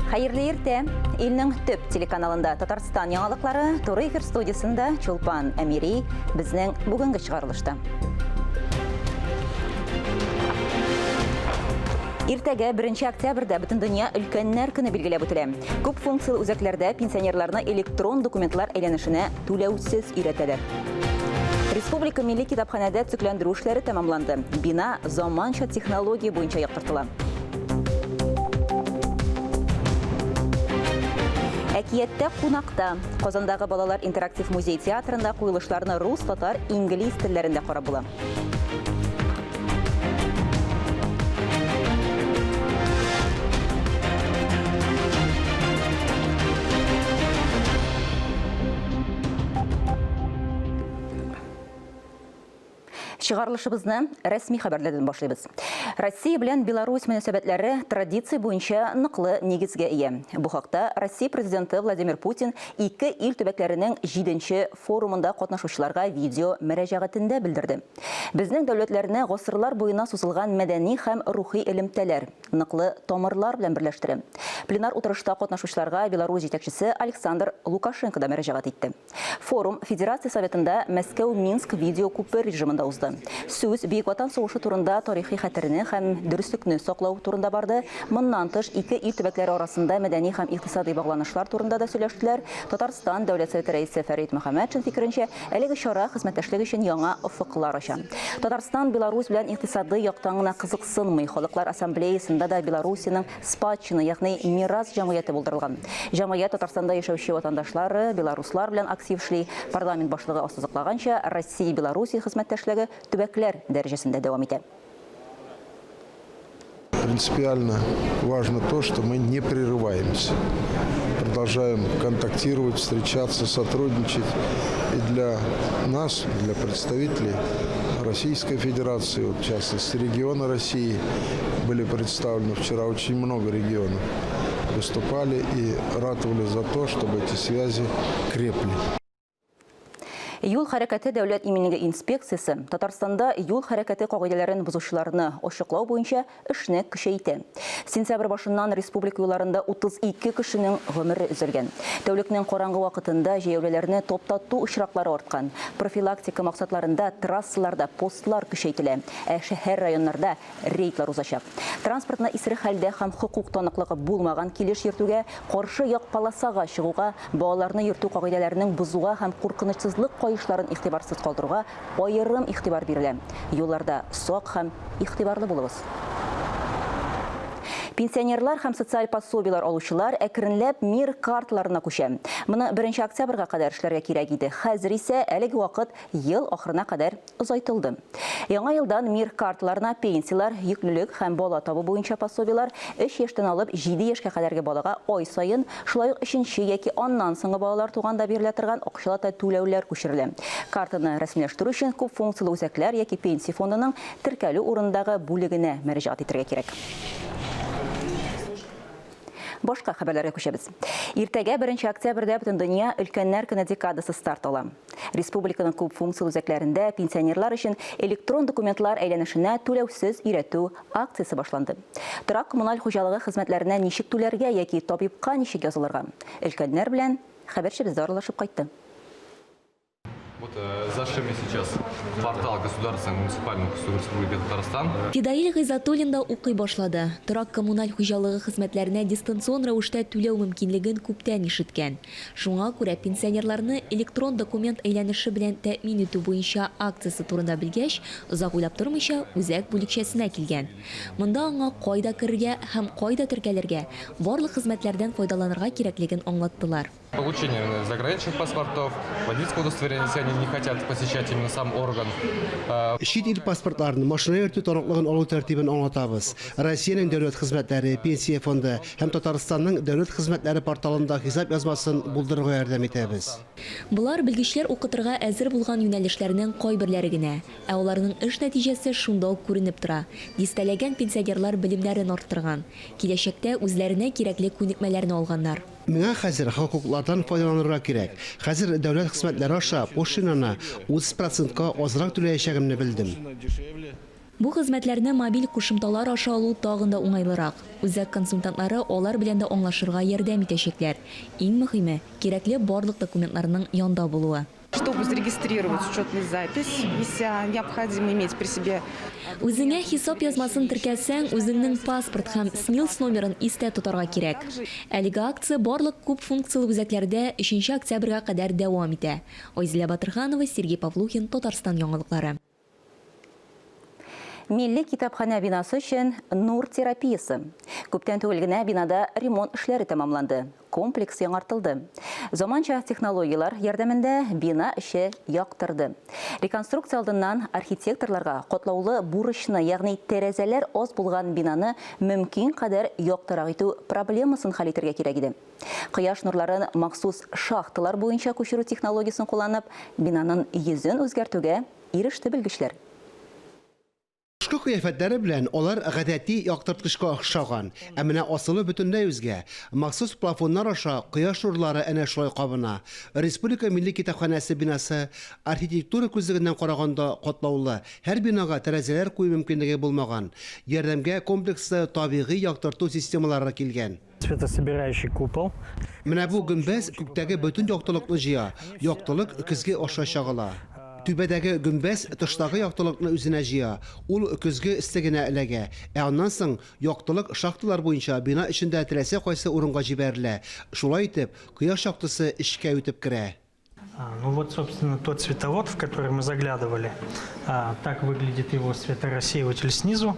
Хәерле иртә! Илнең төп телеканалында Татарстан яңалыклары, туры эфир студиясендә Чулпан Әмири безнең бүгенге чыгарылышта. Иртәгә 1 октябрьдә Бөтендөнья өлкәннәр көне билгеләп үтелә. Күп функцияле үзәкләрдә пенсионерларны электрон документлар әйләнешенә түләүсез өйрәтәләр. Республика милли китапханәдә төзекләндерү эшләре тәмамланды. Бина заманча технология буенча яктыртыла. Әкияттә кунакта. Казандагы балалар интерактив музей театрында куелышларны рус, татар, инглиз телләрендә карап була. Чыгарылышыбызны рәсми хәбәрләрдән башлыйбыз. Россия белән Беларусь мөнәсәбәтләре традиция буенча ныклы нигезгә ия. Бу хакта Россия Президенты Владимир Путин ике ил төбәкләренең җиденче форумында катнашучыларга видео мөрәҗәгатендә белдерде. Безнең дәүләтләрне гасырлар буена сузылган мәдәни һәм рухи элемтәләр, ныклы тамырлар белән берләштерә. Пленар утырышта катнашучыларга Беларусь җитәкчесе Александр Лукашенко да мөрәҗәгать итте. Форум Федерация Советында Мәскәү-Минск видеокүпер режимында узды. Сүз Бөек Ватан сугышы турында тарихи хәтерне һәм дөреслекне саклау турында барды. Моннан тыш, ике ил төбәкләре арасында мәдәни һәм икътисадый багланышлар турында да сөйләштеләр. Татарстан Дәүләт Советы Рәисе Фәрит Мөхәммәтшин фикеренчә, әлеге чара хезмәттәшлек өчен яңа офыклар ача. Татарстан Беларусь белән икътисадый яктан гына кызыксынмый, Халыклар Ассамблеясында да Белоруссиянең Спадчина, ягъни Мирас җәмгыяте булдырылган. Җәмгыять Татарстанда яшәүче ватандашлары, белоруслар белән актив эшли. Парламент башлыгы ассызыклаганча, Россия-Белоруссия хезмәттәшлеге төбәкләр дәрәҗәсендә дәвам итә. Принципиально важно то, что мы не прерываемся. Продолжаем контактировать, встречаться, сотрудничать. И для нас, для представителей Российской Федерации, вот в частности региона России, были представлены вчера очень много регионов. Выступали и ратовали за то, чтобы эти связи крепли. Юл хәрәкәте дәүләт иминлеге инспекциясе Татарстанда юл хәрәкәте кагыйдәләрен бозучыларны ачыклау буенча эшне көчәйтә. Сентябрь башыннан республика юлларында 32 кешенең гомере өзелгән. Тәүлекнең караңгы вакытында җәяүлеләрне топтату очраклары арткан. Профилактика максатларында трассаларда постлар көчәйтелә, ә шәһәр-районнарда рейдлар узачак. Транспортны исерек хәлдә һәм хокук таныклыгы булмаган килеш йөртүгә, каршы як полосага чыгуга, балаларны йөртү кагыйдәләренең бозуга һәм куркынычсызлык каешларын игътибарсыз калдыруга аерым игътибар бирелә. Юлларда сак һәм игътибарлы булыгыз. Пенсионерлар һәм социаль пособиеләр алучылар әкренләп Мир карталарына күчә. Моны беренче октябрьгә кадәр эшләргә кирәк иде. Хәзер исә әлеге вакыт ел ахырына кадәр озайтылды. Яңа елдан Мир карталарына пенсияләр, йөклелек һәм бала табу буенча пособиеләр, өч яшьтән алып җиде яшькә кадәрге балага ай саен, шулай ук өченче яки аннан соңгы балалар туганда бирелә торган акчалата түләүләр күчерелә. Картаны рәсмиләштерү өчен күп функцияле үзәкләр яки Пенсия фондының теркәлү урынындагы бүлегенә мөрәҗәгать итәргә кирәк. Башка хәбәрләргә күчәбез. Иртәгә 1 октябрьдә Бөтендөнья өлкәннәр көне декадасы старт ала. Республиканың күп функцияле үзәкләрендә пенсионерлар өчен электрон документлар әйләнешенә түләүсез өйрәтү акциясе башланды. Торак-коммуналь хуҗалыгы хезмәтләренә ничек түләргә яки табибка ничек язылырга? Өлкәннәр белән хәбәрчебез дә аралашып кайтты. Вот э, зашли мы сейчас в портал Государственных муниципальных услуг Республики Татарстан. Фидаил Гыйзатуллин да укый башлады. Торак-коммуналь хуҗалыгы хезмәтләренә дистанцион рәвештә түләү мөмкинлеген күптән ишеткән. Шуңа күрә пенсионерларны электрон документ әйләнеше белән тәэмин итү буенча акциясе турында белгәч, озак уйлап тормыйча, үзәк бүлекчәсенә килгән. Монда аңа кайда керергә һәм кайда теркәлергә, барлык хезмәтләрдән файдаланырга кирәклеген аңлаттылар. Получение заграничных паспортов, водительского удостоверения, если они не хотят посещать именно сам орган. Чит ил паспортларын, машина йөртү таныклыгын алу тәртибен аңлатабыз. Россиянең дәүләт хезмәтләре, Пенсия фонды һәм Татарстанның дәүләт хезмәтләре порталында хисап язмасын булдырырга ярдәм итәбез. Болар, белгечләр укытырга әзер булган юнәлешләрнең кайберләре генә. Ә аларның эш нәтиҗәсе шунда ук күренеп тора. Дистәләгән пенсионерлар белемнәрен арттырган. Киләчәктә үзләренә кирәкле күнекмәләрне алганнар. Миңа хәзер хокуклардан файдаланырга кирәк. Хәзер дәүләт хезмәтләре аша пошлинаны 30 процентка азрак түләячәгемне белдем. Бу хезмәтләрне мобиль кушымталар аша алу тагын да уңайлырак. Үзәк консультантлары алар белән дә аңлашырга ярдәм итәчәкләр. Иң мөһиме, кирәкле барлык документларның янда булуы. Чтобы зарегистрировать учетную запись, если необходимо иметь при себе. Үзеңә хисап язмасын теркәсәң, үзеңнең паспорт һәм СНИЛС номерын истә тотарга кирәк. Әлеге акция барлык күп функцияле үзәкләрдә өченче октябрьгә кадәр дәвам итә. Айзилә Батырханова, Сергей Павлухин, Татарстан яңалыклары. Милли китапханә бинасы өчен нур терапиясе. Күптән түгел генә бинада ремонт эшләре тәмамланды, комплекс яңартылды. Заманча технологияләр ярдәмендә бина эче яктырды. Реконструкция алдыннан архитекторларга катлаулы бурычны, ягъни тәрәзәләр аз булган бинаны мөмкин кадәр яктырак итү проблемасын хәл итәргә кирәк иде. Кояш нурларын махсус шахталар буенча күчерү технологиясен кулланып, бинаның йөзен үзгәртүгә иреште белгечләр. Тышкы кыяфәтләре белән алар гадәти яктырткычка охшаган, ә менә асылы бөтенләй үзгә. Махсус плафоннар аша кояш нурлары әнә шулай кабына. Республика Милли китапханәсе бинасы архитектура күзлегеннән караганда катлаулы, һәр бинага тәрәзәләр кую мөмкинлеге булмаган. Ярдәмгә комплекслы табигый яктырту системалары килгән. Светособирающий купол. Менә бу гөмбәз күктәге бөтен яктылыкны җыя. Яктылык көзге аша чагыла. Түбәдәге гөмбәз тыштагы яктылыкны үзенә җыя. Ул көзге өслегенә эләгә. Ә аннан соң яктылык шахталар буенча бина эчендә теләсә кайсы урынга җибәрелә. Шулай итеп, кояш яктысы эчкә үтеп керә. Ну вот, собственно, тот световод, в который мы заглядывали. Так выглядит его светорассеиватель снизу,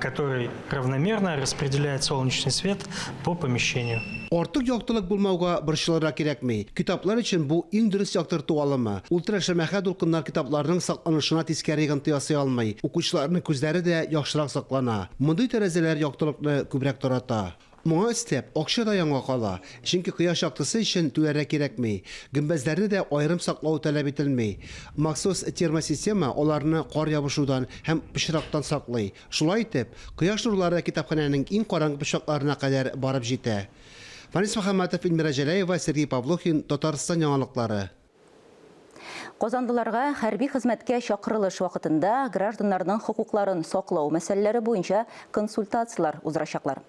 который равномерно распределяет солнечный свет по помещению. Артык яктылык булмауга борчылырга кирәкми. Китаплар өчен бу иң дөрес яктырту алымы. Ультрашәмәхә дулкыннар китапларның сакланышына тискәре йогынты ясый алмый. Укучыларның күзләре дә яхшырак саклана. Мондый тәрәзәләр яктылыкны күбрәк тарата. Моңа өстәп, акча да янга кала, чөнки кояш яктысы өчен түләргә кирәкми. Гөмбәзләрне дә аерым саклау таләп ителми. Махсус термосистема аларны кар ябышудан һәм пычрактан саклый. Шулай итеп, кояш нурлары китапханәнең иң караңгы почмакларына кадәр барып җитә. Фанис Мөхәммәтов, Эльмира Җәләева, Сергей Павлухин, Татарстан яңалыклары. Казанлыларга хәрби хезмәткә чакырылыш вакытында гражданнарның хокукларын саклау мәсьәләләре буенча консультацияләр уздырачаклар.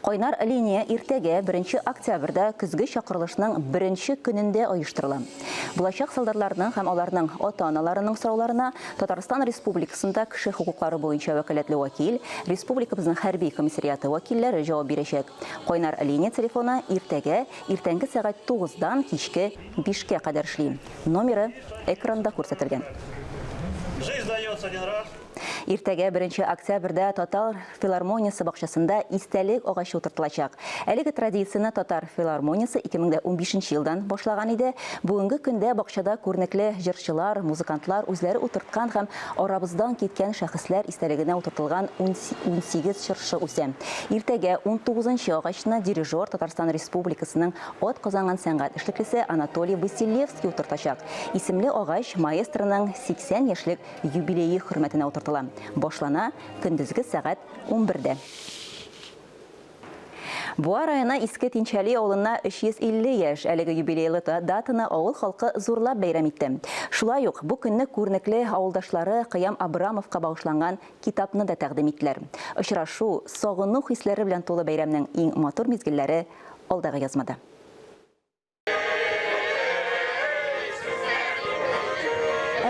Кайнар линия иртәгә, беренче октябрьдә, көзге чакырылышның беренче көнендә оештырыла. Булачак солдатларның һәм аларның ата-аналарының сорауларына Татарстан Республикасында кеше хокуклары буенча вәкаләтле вәкил, республикабызның хәрби комиссариаты вәкилләре җавап бирәчәк. Кайнар линия телефоны иртәгә иртәнге сәгать тугыздан кичке бишкә кадәр эшли. Номеры экранда күрсәтелгән. Жизнь дается один раз. Иртәгә, беренче октябрьдә, Татар филармониясе бакчасында истәлек агачы утыртылачак. Әлеге традицияне Татар филармониясе 2015 елдан башлаган иде. Бүгенге көндә бакчада күренекле җырчылар, музыкантлар үзләре утырткан һәм арабыздан киткән шәхесләр истәлегенә утыртылган 18 чыршы үсә. Иртәгә 19 агачны дирижер, Татарстан Республикасының ат казанган сәнгать эшлеклесе Анатолий Василевский утыртачак. Исемле агач маэстроның 80 яшьлек юбилее хөрмәтенә утыртыла. Башлана көндезге сәгать 11-дә. Буа районы Иске Тинчәли авылына 350 яшь. Әлеге юбилейлы датаны авыл халкы зурлап бәйрәм итте. Шулай ук бу көнне күренекле авылдашлары Кыям Абрамовка багышланган китапны да тәкъдим иттеләр. Очрашу, сагыну хисләре белән тулы бәйрәмнең иң матур мизгелләре алдагы язмада.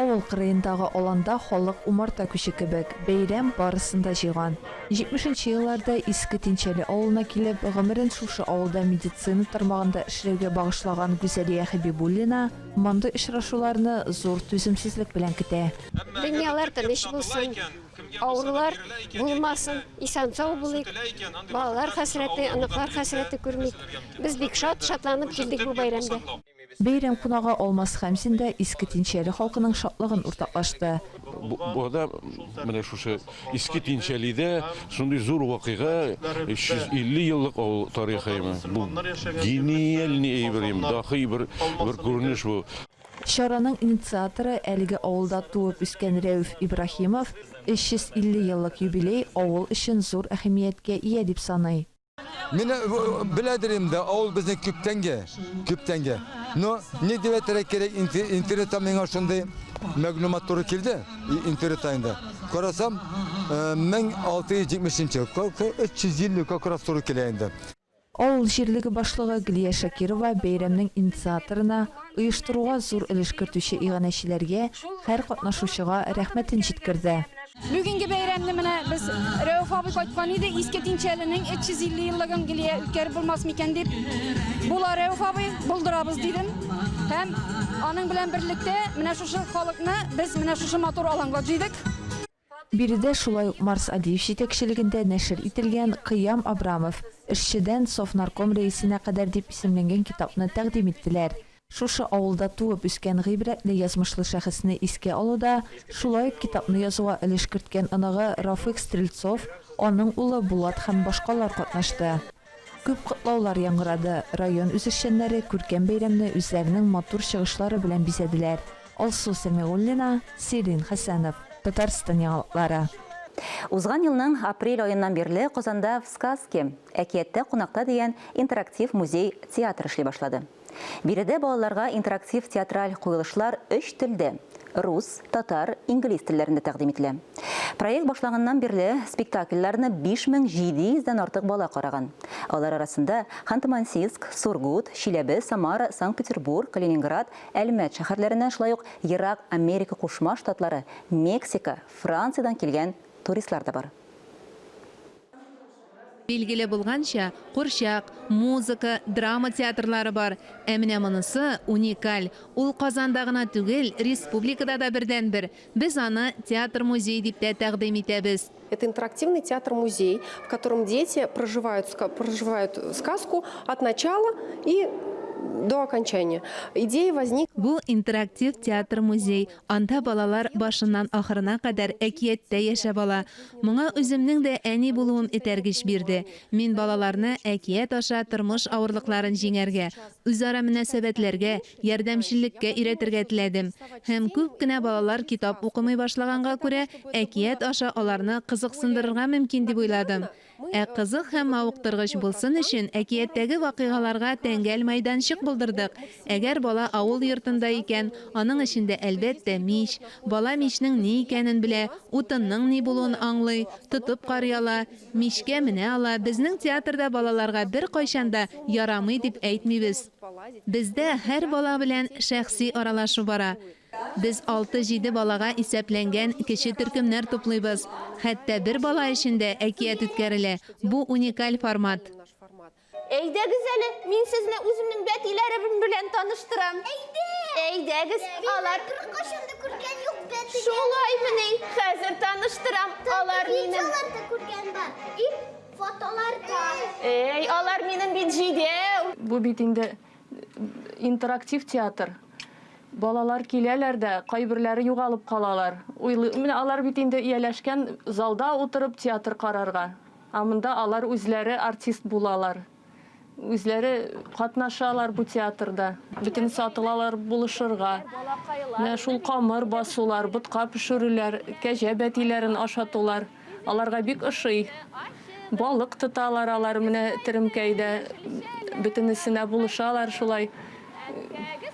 Авыл кырыендагы аланда халык умарта күче кебек, бәйрәм барысын да җыйган. 70 нче елларда Иске Тинчәле авылына килеп, гомерен шушы авылда медицина тармагында эшләүгә багышлаган Гүзәлия Хәбибуллина мондый очрашуларны зур түземсезлек белән көтә. Дөньялар тыныч булсын, авырулар булмасын, исән-сау булыйк, балалар хәсрәте, оныклар хәсрәте күрмик. Без бик шат, шатланып килдек бу бәйрәмгә. Бәйрәм кунагы Алмаз Хәмзин дә Иске Тинчәле халкының шатлыгын уртаклашты. Буада менә шушы Иске Тинчәлидә шундый зур вакыйга, 350 еллык авыл тарихы, бу гениальный әйбер, дахи бер күренеш бу. Чараның инициаторы, әлеге авылда туып үскән Рәүф Ибраһимов 350 еллык юбилей авыл өчен зур әһәмияткә ия дип саный. Мине беләдер инде, авыл безнең күптәнге, күптәнге. Но ни дип әйтергә кирәк, интернетта миңа шундый мәгълүмат туры килде интернетта инде. Карасам, 1670 ел, 300 ел как раз туры килә инде. Авыл җирлеге башлыгы Гөлия Шакирова бәйрәмнең инициаторына, оештыруга зур өлеш кертүче иганәчеләргә, һәр катнашучыга рәхмәтен җиткерде. Бүгенге бәйрәмне менә без Рәүф абый кайткан иде, Иске Тинчәленең 350 еллыгын Гөлия үткәреп булмас микән дип. Була Рәүф абый, булдырабыз дидем. Һәм аның белән берлектә менә шушы халыкны без менә шушы матур аланга җыйдык. Биредә шулай ук Марс Адиев җитәкчелегендә нәшер ителгән Кыям Абрамов, эшчедән Совнарком рәисенә кадәр дип исемләнгән китапны тәкъдим иттеләр. Шушы авылда туып үскән гыйбрәтле язмышлы шәхесне искә алуда шулай ук китапны язуга өлеш керткән оныгы Рафыйк Стрельцов, аның улы Булат һәм башкалар катнашты. Күп котлаулар яңгырады, район үзешчәннәре күркәм бәйрәмне үзләренең матур чыгышлары белән бизәделәр. Алсу Сәмигуллина, Сирин Хәсәнов, Татарстан яңалыклары. Узган елның апрель аеннан бирле Казанда В сказке әкияттә кунакта дигән интерактив музей театр эшли башлады. Биредә балаларга интерактив театраль куелышлар өч телдә рус, татар, инглиз телләрендә тәкъдим ителә. Проект башланганнан бирле спектакльләрне 5700 дән артык бала караган. Алар арасында Ханты-Мансийск, Сургут, Чиләбе, Самара, Санкт-Петербург, Калининград, Әлмәт шәһәрләреннән шулай ук ерак Америка Кушма Штатлары, Мексика, Франциядән килгән туристлар да бар. Билгеле булганча, курчак, музыка, драма театрлары бар. Ә менә монысы уникаль. Ул Казанда гына түгел, республикада да бердәнбер. Без аны театр-музей дип тә тәкъдим итәбез. Это интерактивный театр-музей, в котором дети проживают сказку от начала и до окончания. Идея возникла... Бу интерактив театр-музей. Анда балалар башыннан ахырына кадәр әкияттә яшәп ала. Моңа үземнең дә әни булуым этәргеч бирде. Мин балаларны әкият аша тормыш авырлыкларын җиңәргә, үзара мөнәсәбәтләргә, ярдәмчеллеккә өйрәтергә теләдем. Һәм күп кенә балалар китап укымый башлаганга күрә, әкият аша аларны кызыксындырырга мөмкин дип уйладым. Ә кызык һәм мавыктыргыч булсын өчен әкияттәге вакыйгаларга тәңгәл мәйданчык булдырдык. Әгәр бала авыл йортында икән, аның эчендә әлбәттә мич. Бала мичнең ни икәнен белә, утынның ни булуын аңлый, тотып карый ала, мичкә менә ала. Безнең театрда балаларга беркайчан да ярамый дип әйтмибез. Бездә һәр бала белән шәхси аралашу бара. Без 6-7 балага исәпләнгән кече төркемнәр туплыйбыз. Хәтта бер бала өчен дә әкият үткәрелә. Бу уникаль формат. Әйдәгез әле, мин сезне үземнең бәтиләрем белән таныштырам. Әйдә! Әйдәгез, алар беркайчан да күргән юк бәтиләрне. Шулаймыни? Хәзер таныштырам. Алар минем Видеоларда күргән бар. И фотоларда. Эй, алар минем бит җидәү. Бу бит инде интерактив театр. Балалар киләләр дә, кайберләре югалып калалар. Уйлый, менә алар бит инде ияләшкән залда утырып театр карарга. Ә монда алар үзләре артист булалар. Үзләре катнашалар бу театрда. Бөтен сатылалар булышырга. Менә шул камыр басулар, ботка пешерүләр, кәҗә бәтиләрен ашатулар. Аларга бик ошый. Балык тоталар алар менә теремкәйдә. Бөтенесенә булышалар шулай.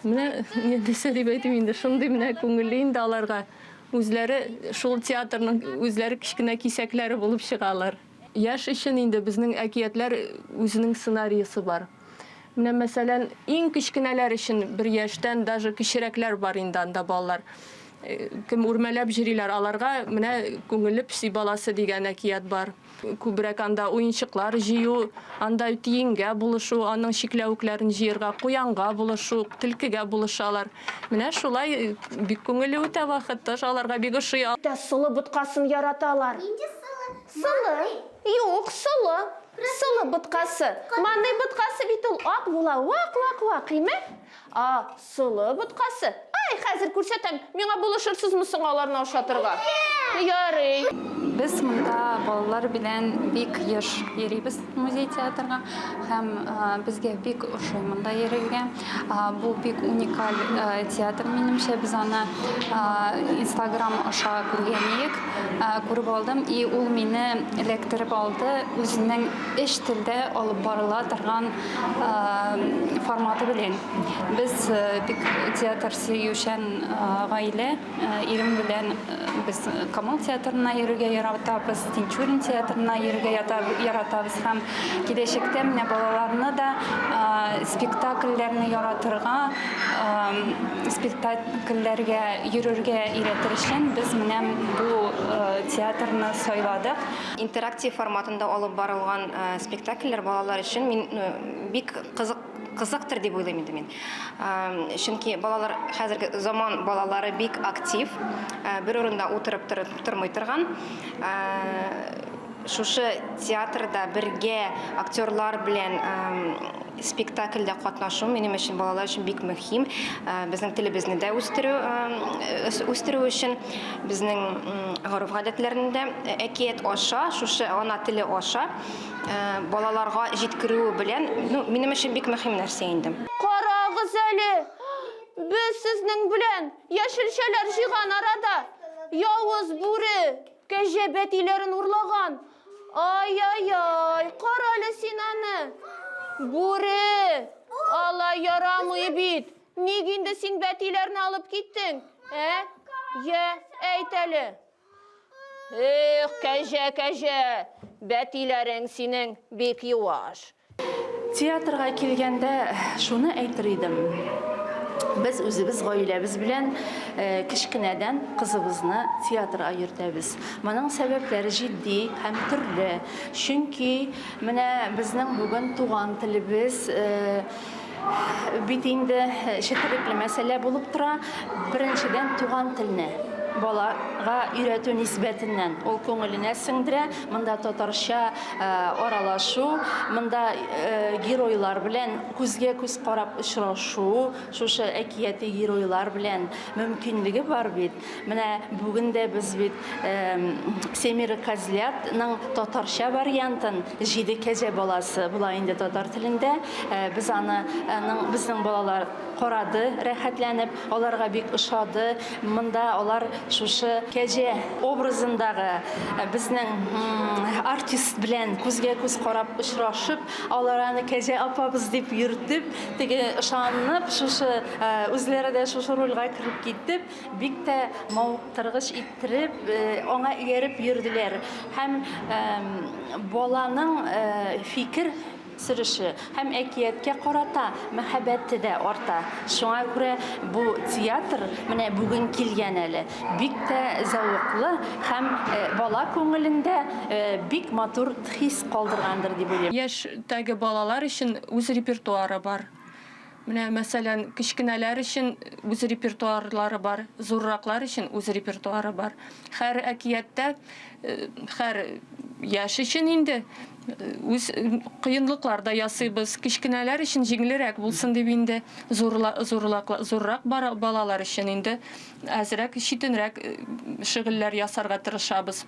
Менә нәрсә дип әйтим инде, шундый менә күңелле инде аларга. Үзләре шул театрның үзләре кечкенә кисәкләре булып чыгалар. Яшь өчен инде безнең әкиятләр үзенең сценариясе бар. Менә мәсәлән, иң кечкенәләр өчен бер яшьтән даже кечерәкләр бар инде анда балалар. Кем үрмәләп йөриләр, аларга менә күңелле песи баласы дигән әкият бар. Күбрәк анда уенчыклар җыю, анда тиенгә булышу, аның чикләвекләрен җыярга, куянга булышу, төлкегә булышалар. Менә шулай бик күңелле үтә вакыт, тоже аларга бик ошый. Тә солы боткасын яраталар. Нинди солы? Солы. Юк, солы. Солы боткасы. Манный боткасы бит ул ак була, вак-вак-вак, име? А солы боткасы. Ай, хәзер күрсәтәм. Миңа булышырсызмы соң аларны ашатырга? Ярый. Без монда балалар белән бик еш йөрибез музей театрга һәм безгә бик ошый монда йөрергә. Бу бик уникаль театр минемчә. Без аны Инстаграм аша күргән идек. Күреп алдым, и ул мине эләктереп алды үзенең өч телдә алып барыла торган форматы белән. Без бик театр сөючән гаилә. Ирем белән без Камал театрына йөрергә яратабыз, Тинчурин театрына йөрергә яратабыз һәм киләчәктә менә балаларны да спектакльләрне яратырга, спектакльләргә йөрергә өйрәтер өчен без менә бу театрны сайладык. Интерактив форматында алып барылган спектакльләр балалар өчен мин бик кызык кызыктыр дип уйлыйм инде мин. Чөнки балалар хәзерге заман балалары бик актив, бер урында утырып тормый торган. Шушы театрда бергә актерлар белән спектакльдә катнашу минем өчен, балалар өчен бик мөһим. Безнең телебезне дә үстерү, үстерү өчен, безнең гореф-гадәтләрне дә әкият аша, шушы ана теле аша балаларга җиткерүе белән, ну, минем өчен бик мөһим нәрсә инде. Карагыз әле, без сезнең белән яшелчәләр җыйган арада явыз бүре Кәҗә бәтиләрен урлаган. Ай-яй-яй, карале син аны. Бүре! Алай ярамый бит. Ник инде син бәтиләрне алып киттең? Ә? Йә, әйт әле. Эх, кәҗә, кәҗә, бәтиләрең синең бик юаш. Театрга килгәндә, шуны әйтер идем, без үзебез гаиләбез белән кечкенәдән кызыбызны театрга йөртәбез. Моның сәбәпләре җитди һәм төрле. Чөнки менә безнең бүген туган телебез бит инде четерекле мәсьәлә булып тора. Беренчедән, туган телне балага өйрәтү нисбәтеннән ул күңеленә сеңдерә. Монда татарча аралашу, монда геройлар белән күзгә-күз карап очрашу, шушы әкияти геройлар белән мөмкинлеге бар бит. Менә бүген дә без бит Семеро козлят ның татарча вариантын, Җиде кәҗә баласы була инде татар телендә, без аны, безнең балалар карады рәхәтләнеп, аларга бик ошады. Монда алар шушы кәҗә образындагы безнең артист белән күзгә-күз карап очрашып, алар аны кәҗә апабыз дип йөртеп, теге ышанып, шушы үзләре дә шушы рольгә кереп китеп, бик тә мавыктыргыч иттереп, аңа ияреп йөрделәр. Һәм баланың фикер сөреше һәм әкияткә карата мәхәббәте дә арта. Шуңа күрә бу театр менә бүген килгән әле бик тә зәвыклы һәм бала күңелендә бик матур хис калдыргандыр дип уйлыйм. Яшьтәге балалар өчен үз репертуары бар. Менә, мәсәлән, кечкенәләр өчен үз репертуарлары бар, зурраклар өчен үз репертуары бар. Һәр әкияттә, һәр яшь өчен инде үз кыенлыклар да ясыйбыз. Кечкенәләр өчен җиңелрәк булсын дип инде, зуррак балалар өчен инде әзрәк читенрәк шөгыльләр ясарга тырышабыз.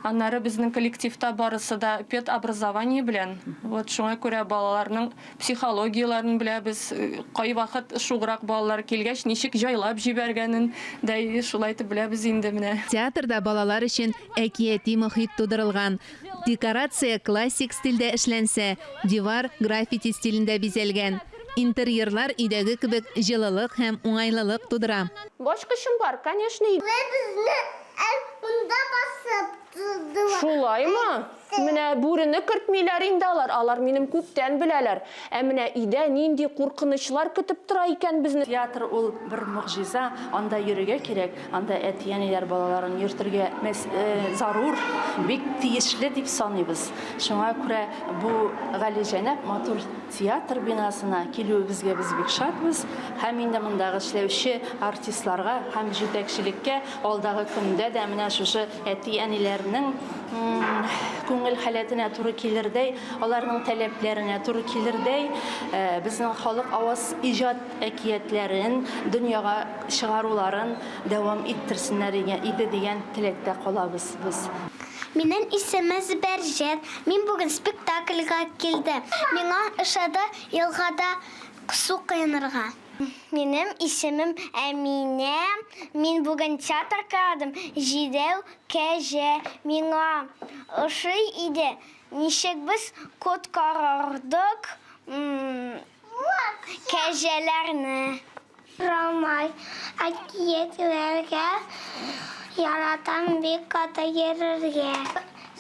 Аннары безнең коллективта барысы да педобразование белән. Вот шуңа күрә балаларның Психологияләрен беләбез, кайвакыт шуграк балалар килгәч, ничек җайлап җибәргәнен дә шулай итеп беләбез инде менә. Театрда балалар өчен әкияти мохит тудырылган. Декорация классик стильдә эшләнсә, дивар граффити стилендә бизәлгән. Интерьерлар өйдәге кебек җылылык һәм уңайлылык тудыра. Башкычым бар, конечно. Безне монда басып тордылар. Шулаймы? Менә бүрене кертмиләр инде алар, алар минем күптән беләләр. Ә менә өйдә нинди куркынычлар көтеп тора икән безне? Театр ул бер могҗиза, анда йөрергә кирәк, анда әти-әниләр балаларын йөртергә зарур, бик тиешле дип саныйбыз. Шуңа күрә бу галиҗәнап матур театр бинасына килүебезгә без бик шатбыз һәм инде мондагы эшләүче артистларга һәм җитәкчелеккә алдагы көндә дә менә шушы әти-әниләрнең күңел халәтенә туры килердәй, аларның таләпләренә туры килердәй, безнең халык аваз иҗат әкиятләрен дөньяга чыгаруларын дәвам иттерсеннәр иде дигән теләктә калабыз без. Минем исемем Зөбәрҗәт. Мин бүген спектакльгә килдем. Миңа ошады елгада су коенырга. Минем исемем Әминә. Мин бүген театр карадым. Җидәү кәҗә. Миңа ошый иде. Ничек без коткарырдык кәҗәләрне. Рамай, әкиятләргә яратам бик каты йөрергә.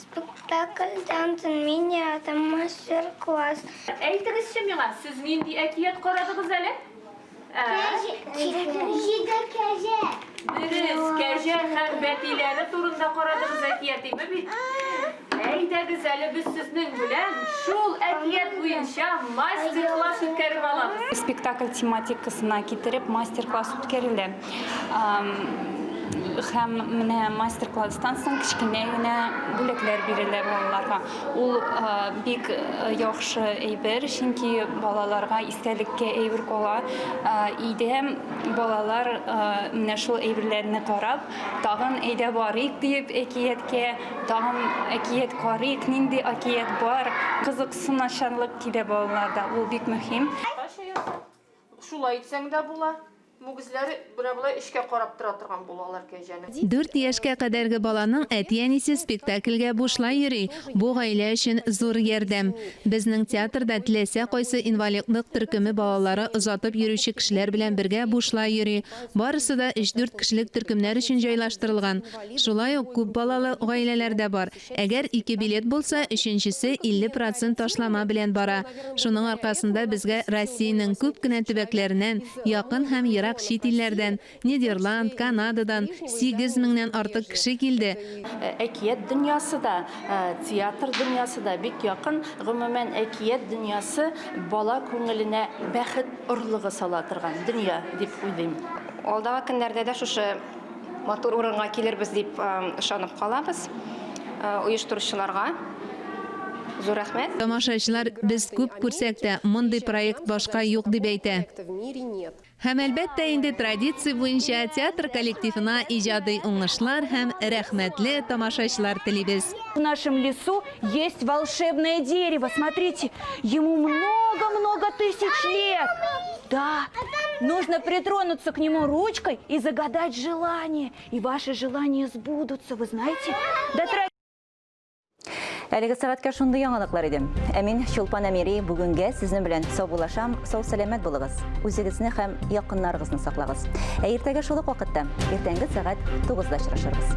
Спектакльдән соң мин яратам мастер-класс. Әйтегезче миңа, сез нинди әкият карадыгыз әле? Ә? Җиде кәҗә. Дөрес, кәҗә һәм бәтиләре турында карадыгыз әкият, име бит? Әйдәгез әле без сезнең белән шул әкият буенча мастер-класс үткәреп алабыз. Спектакль тематикасына китереп мастер-класс үткәрелә. Һәм менә мастер-класстан соң кечкенә генә бүләкләр бирелә балаларга. Ул бик яхшы әйбер, чөнки балаларга истәлеккә әйбер кала. Өйдә балалар менә шул әйберләрне карап, тагын әйдә барыйк диеп әкияткә, Тагын әкият карыйк, нинди әкият бар? Кызыксыначанлык килә балаларда, ул бик мөһим. Шулай итсәң дә була. Мөгезләре менә болай эчкә карап тора торган булалар кәҗәнең. Дүрт яшькә кадәрге баланың әти-әнисе спектакльгә бушлай йөри, бу гаилә өчен зур ярдәм. Безнең театрда теләсә кайсы инвалидлык төркеме балалары озатып йөрүче кешеләр белән бергә бушлай йөри. Барысы да өч-дүрт кешелек төркемнәр өчен җайлаштырылган. Шулай ук күп балалы гаиләләр дә бар. Әгәр ике билет булса, өченчесе 50 процент ташлама белән бара. Шуның аркасында безгә Россиянең күп кенә төбәкләреннән, якын һәм ерак чит илләрдән, Нидерланд, Канададан 8 меңнән артык кеше килде. Әкият дөньясы да, театр дөньясы да бик якын. Гомумән, әкият дөньясы бала күңеленә бәхет орлыгы сала торган дөнья дип уйлыйм. Алдагы көннәрдә дә шушы матур урынга килербез дип ышанып калабыз. Оештыручыларга зур рәхмәт. Тамашачылар, без күп күрсәк тә, мондый проект башка юк дип әйтә. Һәм, әлбәттә инде, традиция буенча театр коллективына иҗади уңышлар һәм рәхмәтле тамашачылар телибез. В нашем лесу есть волшебное дерево. Смотрите, ему много-много тысяч лет. Да, нужно притронуться к нему ручкой и загадать желание. И ваши желания сбудутся, вы знаете? До Әлеге сәгатькә шундый яңалыклар иде. Ә мин Чулпан Әмири бүгенгә сезнең белән саубуллашам. Сау-сәламәт булыгыз. Үзегезне һәм якыннарыгызны саклагыз. Ә иртәгә шул ук вакытта, иртәнге сәгать 9-да очрашырбыз.